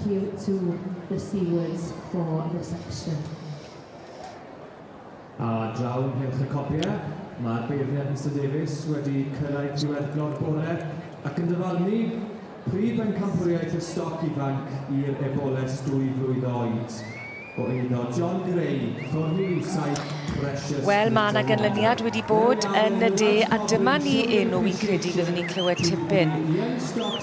thank you to the stewards for the section. A draw ynghylch y cobiau, mae'r beirniad Mister Davies wedi cyrraedd diweddglo'r bore ac yn dyfarnu prif bencampwriaeth y stoc ifanc i'r eboles dwy flwydd oed o eiddo John Gray, Thornhill Saith, Precious Wel, mae yna ganlyniad wedi bod yn y de, a dyma ni enw wi'n credu fyddwn ni'n clywed tipyn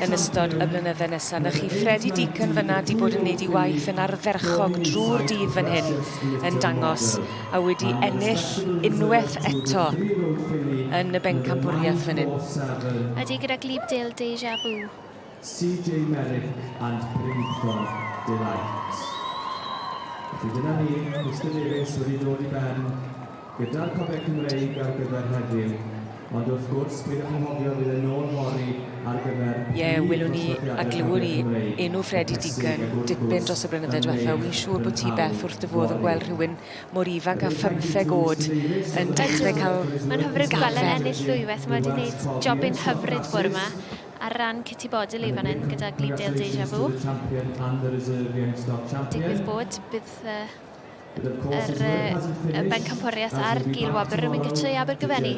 yn ystod y blynydde nesaf. Na chi, Freddie Deacon fyna di bod yn neud i waith yn ardderchog drwy'r dydd fan hyn yn dangos a wedi ennill unwaith eto yn y bencampwriaeth fan hyn. Ydy gyda Glebe Dale Deja Vu. CJ Merrick and Brinthon Delight. Felly dyna ni, Mister Davies wedi dod i ben gyda'r Cofeb Cymreig ar gyfer heddiw, ond wrth gwrs peidiwch anghofio fydd e nôl fory ar gyfer Ie, welwn ni a glywwn ni enw Freddie Deacon dipyn dros y blynydde diwetha. Wi'n siŵr bod ti, Beth, wrth dy fodd yn gweld rhywun mor ifanc â phymtheg oed yn dechrau cael Mae'n hyfryd gweld e'n gafael. ennill ddwywaith. Mae wedi gwneud jobyn hyfryd bore yma ar ran Kitty Bodily fan hyn gyda Glebe Dale Deja Vu. Digwydd bod, bydd uh, yr, uh, y bencampwriaeth a'r gil wobr yn mynd gytre i Abergyfenni.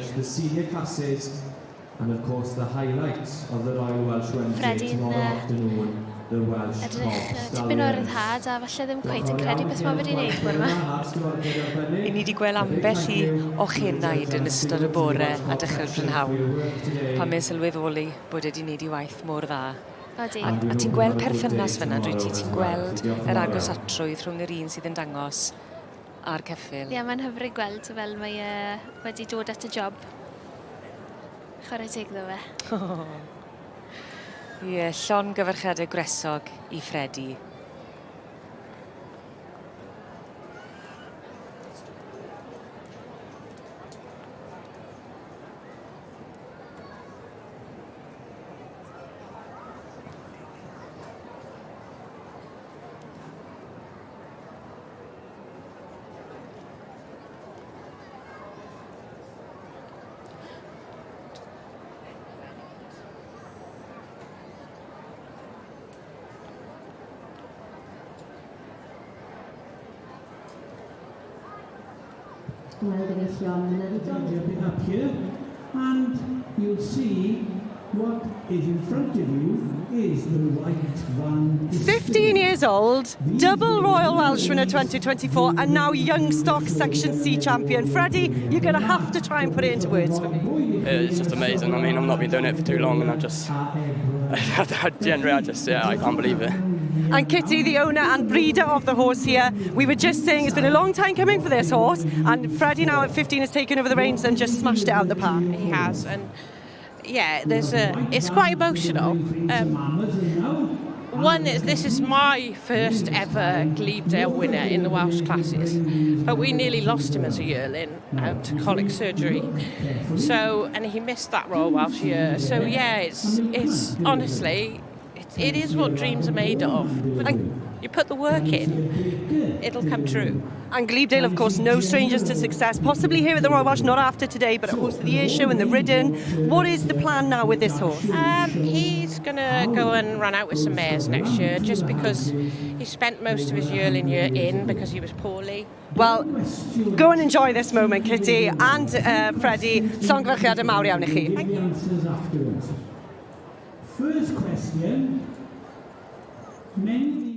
And of course the highlight of the Royal Welsh Wednesday Freddie'n tomorrow uh, afternoon, the Welsh edrych Cob uh, tipyn o Stallions. ryddhad a falle ddim cweit yn credu beth mae wedi wneud bore yma. I ni wedi gweld ambell i ochenaid yn ystod y bore a dechrau'r prynhawn pan mae'n sylweddoli bod e wedi wneud ei waith mor dda. Odi. A, a ti'n gweld perthynas fyna, dwi ti? Ti'n gweld yr agosatrwydd rhwng yr un sydd yn dangos a'r ceffyl. Ie, mae'n hyfryd gweld fel mae e wedi dod at y job. Chwarae teg iddo fe. Ie, llongyfarchiadau gwresog i Freddie. Wel, gyfeillion, mynyddion. Jumping up here, and you'll see what is in front of you is the white van. 15 years old, double Royal Welsh winner 2024, and now Youngstock Section C champion. Freddie, you're going to have to try and put it into words for me. It's just amazing. I mean, I've not been doing it for too long, and I just, I generally, I just, yeah, I can't believe it. And Kitty, the owner and breeder of the horse here, we were just saying it's been a long time coming for this horse, and Freddie now at 15 has taken over the reins and just smashed it out the park. He has, and yeah, there's a. It's quite emotional. One is this is my first ever Glebedale winner in the Welsh classes, but we nearly lost him as a yearling to colic surgery. So, and he missed that Royal Welsh year. So yeah, it's honestly, it is what dreams are made of. And you put the work in, it'll come true. And Glebedale, of course, no strangers to success, possibly here at the Royal Welsh, not after today, but at Horse of the Year show and the Ridden. What is the plan now with this horse? He's going to go and run out with some mares next year, just because he spent most of his yearling year in because he was poorly. Well, go and enjoy this moment, Kitty and Freddie. Llongyfarchiadau mawr iawn i chi. The answers afterwards. First question. Many